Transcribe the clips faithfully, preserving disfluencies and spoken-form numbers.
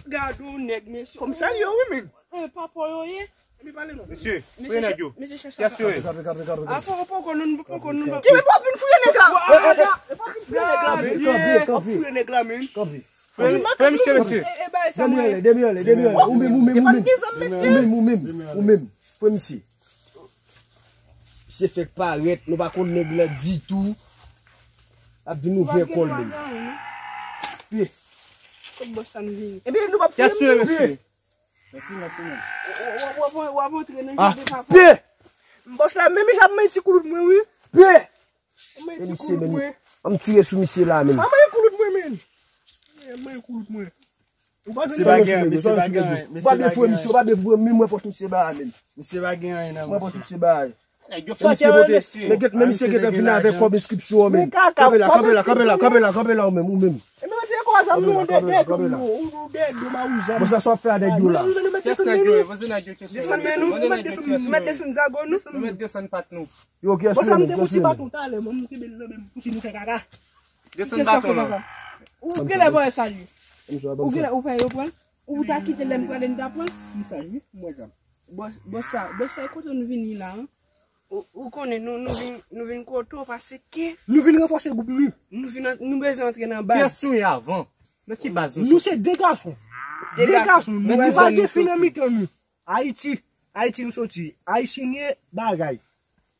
Gade yon nèg, mesye. Fò m salye w, wi, men. E, papa yo ye. Epi pale non. Mesye, fouye nèg yo. Mesye chèf sa. Kanpe, kanpe, kanpe, kanpe. A, poko, poko, nou, poko, nou. Ki men w ap vin fouye nèg la? W ap vin fouye nèg la, men. W ap fouye nèg la, men. Kanpe. Frè misye, mesye. Demi ale, demi ale, demi ale. Ou menm, ou menm, ou menm. Ou menm, ou menm, ou menm. Frè misye. Misye fèk parèt, nou pa konn nèg la ditou. Ap vin ouvè kò l menm. Pye. Kot bòs sa nou vini? Epi nou p ap fouye, mesye. Mèsi, mèsi, men. W ap antre nan jardin papa. Pye. Bòs la, menm jan ap manyen ti koulout mwen, wi. Pye. Ou mwen ti koulout mwen. An m tire sou misye la, men. An mwen koulout mwen, men. An mwen koulout mwen. Ou pa gen anyen, misye pa gen anyen. Ou pa byen fouye misye, ou pa byen fouye, men mwen fòs misye ba a, men. Misye pa gen anyen nan mwen fòs misye ba a. Nèg yo fòs yo, mesye. Men misye gentan vin avèk kòb enskripsyon an, men. Kanpe la, kanpe la, kanpe la, kanpe la, kanpe la, ou menm, ou menm. E men mwen te kwa sa, mwen de de tou, ou de do ma ou zam. Bon, sa sa w ap fè a nèg yo la? Kès nèg yo, poze nèg yo kesyon. Desann men nou, nou mèt desann zago nou. Nou mèt desann pat nou. Yo, ki asire nou, ki asire nou? Bon, sa m te pou ti baton talè, mwen, m kenbe l nan men m, pou si nou fè kaka. Desann baton nan. Ou genlè pa wè sa l ye. Ou genlè, ou pa yo pran. Ou ta kite lè m prale, m ta pran. M saj, wi, m wè sa. Bòs, bòs sa, bòs sa, e kote nou vini la, an? Ou, ou konnen, nou, nou vin, nou vin kote w, paske nou vin ranfòse gwoup nou. Nou vin, nou bezwen antre nan baz. Kiyès nou ye avan? Nan ki baz nou soti? Nou se de gason. De gason. Nou pa gen fi nan mitan nou. Ayiti. Ayiti nou soti. Ayisyen ye bagay.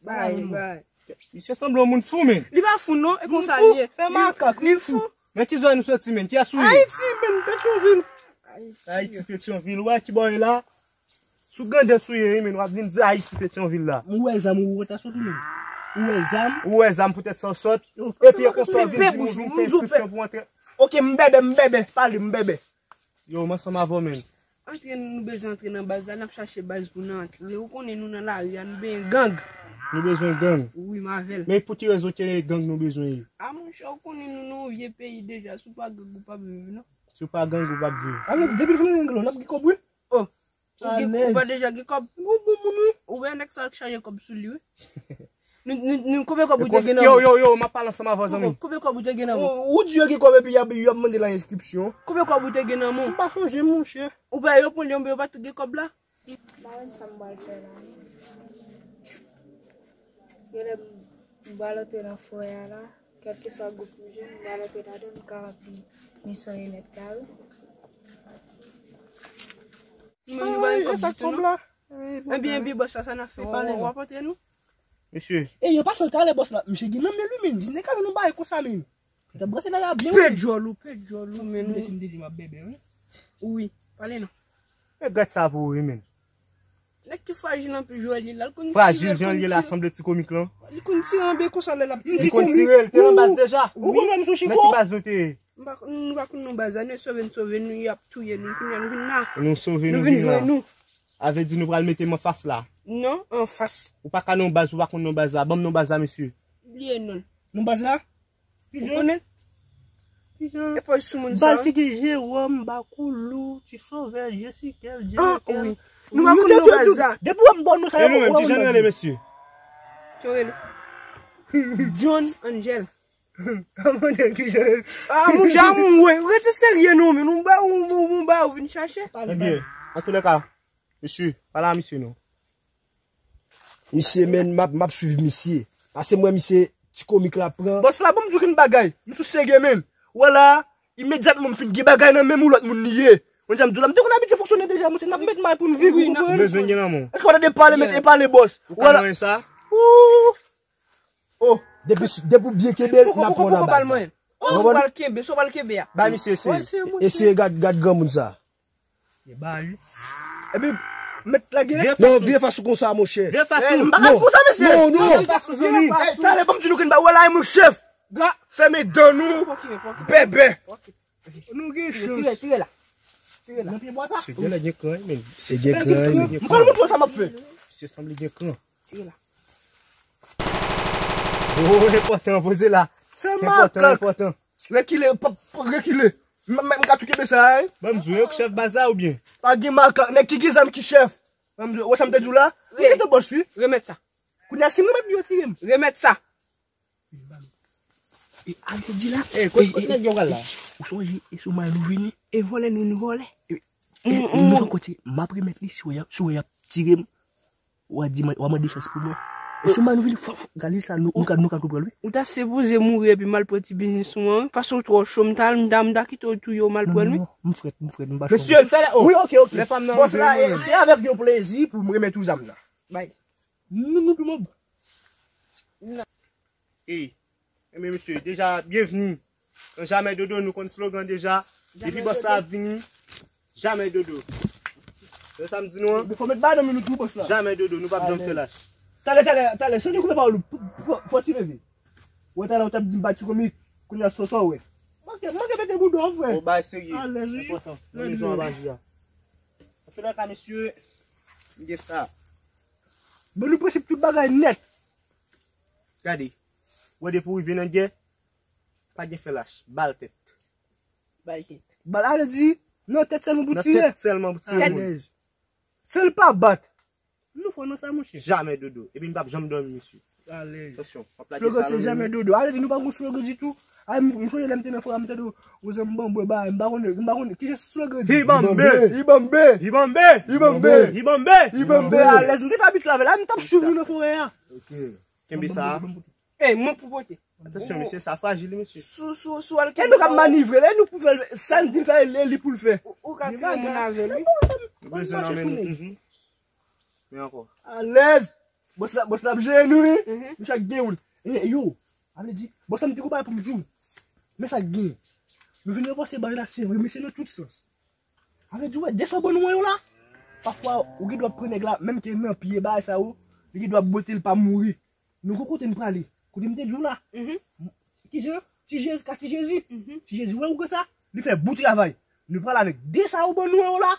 Bay, bay. Misye sanble yon moun fou, men. Li pa fou, non. E konsa li ye. Fè makak, li fou. Nan ki zòn nou soti, men? Kiyès ou ye? Ayiti, men. Petyonvil. Ayiti, Petyonvil. Ou wè ki bò ye la? Sou grandans ou ye, men. W ap vin di Ayiti, Petyonvil la. Ou wè zam, ou wè ta sot ou, men. Ou wè zam. Ou wè zam poutèt sa w sot. Epi, e konsa w vin di m ou vin fè enskripsyon pou antre. Oke, m bèbè, m bèbè. Pale, m bèbè. Yo, m ansanm avè w, men. Antre, nou bezwen antre nan baz la, n ap chache baz pou n antre. Ou konnen nou nan lari a, nou benyen gang. Nou bezwen gang. Wi, m avè l. Men pou ki rezon ke gang nou bezwen ye? A monchè, ou konnen nou nan yon vye peyi deja, si w pa gang ou p ap viv, non. Si w pa gang ou p ap viv. Alè, depi nou vin nan gang la, n ap gen kòb, wi. O, ou gen, ou pa deja gen kòb? Ou bon moun, wi. Ou wè nèg sa k chaje kòb sou li, wi. Nou, nou, nou, konbyen kòb ou te gen nan men w? Yo, yo, yo, m ap pale ansanm avè w, zanmi. Konbyen kòb ou te gen nan men w? Ou, ou di yo gen kòb epi y ap, y ap mande la enskripsyon. Konbyen kòb ou te gen nan men w? M pa sonje, monchè. Ou pa yo pran li, yo pa tou gen kòb la? M pa konn sa m pral fè la. Genlè m pral antre nan forè a la. Kèlkeswa gwoup m jwenn, m pral antre ladan l, m ka ranpli misyon yo nèt la, wi. Nou menm nou pa gen kòb ditou, non? Ebyen, ebyen, bòs sa, sa n ap fè, pale non. W ap antre, non? Mesye. E yo pase l talè bòs la. Misye gen nan men li, men. Di nèg la nou bay konsa, men. Yo t ap brase la byen, wi. Pè djòl ou, pè djòl ou, men. Mesye, m te di m ap bèbè, wi. Wi, pale non. E gad sa pou ou, wi, men. Nèg ki frajil anpil, Joel, li la, l konn tire. Frajil jan l ye la, sanble ti komik lan. Li konn tire anbe konsa lè l ap tire. Li konn tire, l te nan baz deja. Ou konn wè m sou chiko? Nan ki baz nou te ye? M pa konn, nou pa konn non baz la, nou sove, n sove nou, y ap touye nou, kounye a nou vin la. Nou sove, nou vin la. Nou vin jwenn nou. A vle di nou pral mete m anfas la? Non, anfas. Ou pa ka non baz, ou pa konn non baz la. Ban m non baz la, mesye. Bliye non l. Non baz la? Ou konnen? Ki jan? E pòz sou moun sa. Baz ki gen Jewòm, Bakoulou, Ti Sovè, Jesikèl, Djemekèl. Wi. Nou pa konn non baz la. Depi w wè m bò nou sa yo. E nou menm, ki jan nou rele, mesye? Ki w rele? John Angel. A, monchè, a, mwen, rete serye non, men nou ba ou, ou, ou ba ou vin chache. Ebyen, antoulèka, mesye, pale a misye non. Misye, men, m ap, m ap swiv misye. Pase m wè misye, ti komik la pran. Bòs la, ban m di w yon bagay. M sou serye, men. Ou wè la, imedyatman m fin gen bagay nan men m, ou lòt moun li ye. Mwen di a m di w la, m te konn abitye fonksyone deja, monchè, n ap met may pou n viv, ou konprann? Bezwen gen nan men w. Èske w tande pale, met e pale, bòs? Ou ka nan sa? Ooh. Oh, depi, depi w byen kenbe l, n ap pran w nan baz la. Ou pral kenbe, sa w pral kenbe a? Bay misye eseye. Eseye gad, gad granmoun sa. E ba wi. Epi, met lage. Non, vire fas ou konsa, monchè. Vire fas ou. M pa ka konsa, mesye. Non, non. Vire fas ou, zanmi. Talè, ban m di nou kenbe, wè la, e moun chèf. Fèmen dan nou. Bèbè. Nou gen chans. Tire, tire la. Tire la. Nan pye bwa sa. Se gen lè gen kran, men. Se gen kran, men. M pral montre w sa m ap fè. Se sanble gen kran. Tire la. Oh, enpòtan, poze la. Fè makak. Enpòtan, enpòtan. Rekile, pa, pa rekile. M, m, m ka tou kenbe sa, wi. Ban m di w, yo k chèf baz la oubyen? Pa gen makak, nèg ki gen zam ki chèf. Ban m di w, wè sa m te di w la? Wi. Li te bòs, wi. Remèt sa. Kounye a, si m remèt li, yo tire m. Remèt sa. E, a, yo di la. E, kot, kot nèg yo pral la? Ou sonje, e sou may nou vini? E vòlè nou, nou vòlè. E, e, nou poko tire. M ap remèt li, si w wè y ap, si w wè y ap tire m, w a di, w a mande chans pou mwen. E si w ba nou vini, fò, fò, gade sa, nou, nou ka, nou ka tou pran l, wi. Ou ta sipoze mouri epi m al pran ti biznis ou an, wi. Paske w twò cho, m ta, m ta, m ta kite w touye w, m al pran l, wi. Non, non, m frèt, m frèt, m pa cho. Mesye, fè lè, oh, wi, ok, ok. Lè pa m nan bòs la, e, se avèk yon plezi pou m remèt ou zam nan. Bay. Nou, nou pi mòb. Ey, enben mesye, deja, byenvni. Nan Jamè Dodo, nou konn slogan deja. Depi bòs la ap vini, Jamè Dodo. Se sa m di nou an. Fò met ba nan men nou tou, bòs la. Jamè Dodo, nou p ap janm fè lach. Talè, talè, talè, se nou koupe pawòl ou. Fò ti leve. Wè talè ou t ap di m pa ti komik. Kounye a sòsò wè. Manke, manke pete bouda w, frè. O bay serye. Alèz, wi. Enpòtan. Nan mezon an pa jwe a. Antouka, mesye, m gen sa. Ban nou prensip tout bagay nèt. Gade. Wè depi w rive nan gè, pa gen fè lach. Bal tèt. Bal tèt. Bal ale di, nan tèt sèlman pou tiye. Nan tèt sèlman pou tiye moun. Alèz. Se l pa bat. Nou fò nan sa, monchè. Jamè Dodo. Epi n p ap janm dòmi, mesye. Alèz. Atansyon, m ap lage sa nan men nou. Slogan se Jamè Dodo. Ale di nou pa gon slogan ditou. Ay, m, m sonje lè m te nan fò a, m tande w zanmi ban bwè ba, m pa konnen, m pa konnen. Ki jan slogan di? Hibambe. Hibambe. Hibambe. Hibambe. Hibambe. Hibambe. Alèz, m te abitye avè l. A, m t ap swiv nou nan forè a. Ok. Kenbe sa. Ey, mwen pou pote. Atansyon, mesye, sa frajil, mesye. Sou, sou, sou al. E nou k ap manivre, lè nou pou fè l, sa n di l fè, e li pou l fè. Ou, ou ka tire moun avè l, wi. Nou bezwen nan men nou toujou. Men ankò. Alèz. Bòs la, bòs la ap jere nou, wi. Nou chak gen youn. E, yo, a vle di, bòs la m te gon bagay pou m di w. Men sa k gen. Nou vin ranfòse bagay la, se vre, men se nan tout sans. A vle di, wè, de sa w ban nou an yo la. Pafwa, ou gen dwa pran nèg la, menm ke nan pye bagay sa yo, li gen dwa bote l pa mouri. Nou gon kote n prale. Kote m te di w la. Kijan? Ti Jezi, ka Ti Jezi. Ti Jezi, wè ou gen sa? Li fè bon travay. Nou prale avèk de sa yo ban nou an yo la.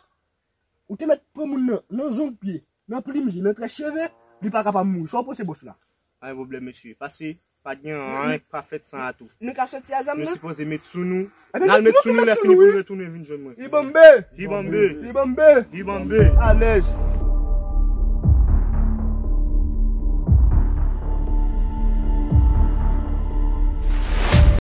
Ou te mèt pran moun nan, nan zong pye, nan plim je, nan très cheve, li pa ka pa mouri. Sa w panse, bòs la? Pa gen pwoblèm, mesye. Pase, pa gen anyen k pa fèt san atou. Nou ka soti a zam nan? Nou sipoze met sou nou. N al met sou nou, lè fini pou nou retounen vin jwenn mwen. Hibambe. Hibambe. Hibambe. Hibambe. Alèz.